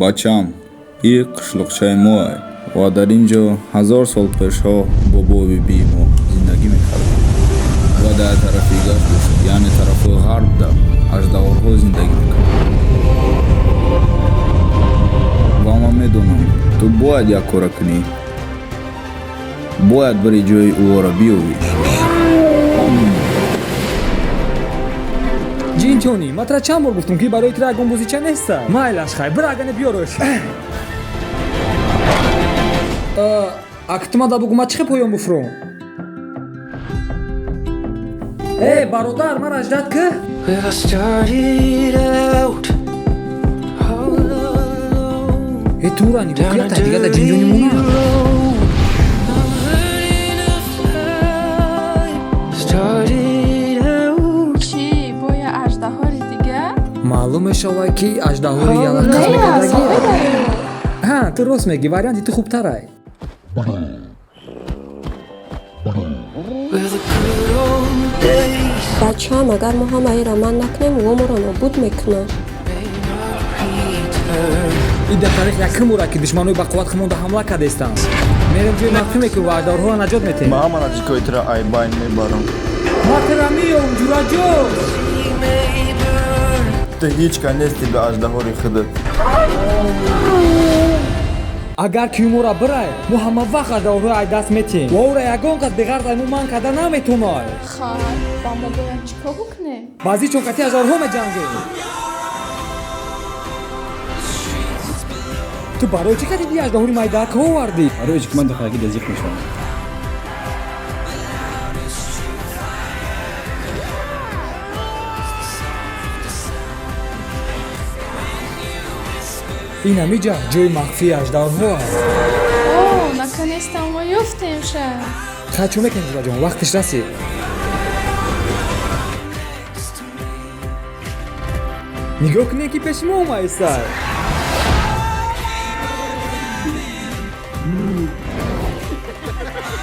Бачам, ин қишлоқчаи моай ва дар ин ҷо 1000 сол пешҳо бобою бибии мо зиндагӣ мекарданд. Ва дар тарафи дигар бошад, яъне тарафҳои ғарбда аждаҳорҳо зиндагӣ мекарданд. Ва ман медонам, ту бояд як кора кунӣ. Бояд бири ҷои ӯро биёвӣ. Ҷинчони, ман тра чанд бор гуфтум, ки барои тра ягон бозича неста. Майлаш, хай, бира, агане биёраш. Актумада бугу, ма чӣ хел поён буфуром? Э, бародар, ман аждат ки? Well, I started out all alone. Э, тура нигоҳ кунед, та дига да ҷинҷони мона. I'm learning to fly. Started out. Чӣ, боя аждаҳори дига? Маълум мешавад, ки аждаҳори ялаққаз Не, мекардаги. соҳибаю. Ҳа, ту рост мегӣ, варианти ту хубтарай. Well, the good old days Бачаам, агар мо ҳамаиро ман накунем, ӯ моро нобуд мекунад. may not return. Ин дар таърих якум бора, ки душманои бақувват хумонда ҳамла кардестанд. Мерем ҷои махфӣ мекунем ва аждаҳорҳоро наҷот метем. Ман ҳама наздикои туро айбайн мебарам. Ма тра меём, ҷураҷон. May burn. Ту ҳеҷ ка нести ба аждаҳори худат. Агар ки ӯ моро бирай, мо ҳама вақт аждаҳорҳои ай даст метем ва ӯра ягон кас беғарз ай мо манъ карда наметонад. Хай, ба мо бояд чӣ кор бикунем? Баъзи чокати аждаҳорҳо меҷангем. Ту барои чӣ кардиди аждаҳори майдака овардӣ? Барои чӣ ки ман духтараки дазиқ мешавам. Ин ҳамиҷа ҷои махфии аждаҳорҳо аст. О, наконец-то мо ёфтемша. Хай, чӯ мекунем, ҷураҷон, вақтиш расид. Нигоҳ кунед, ки пеши мо омаистай.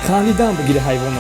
Хандидан бигири, ҳайвоно.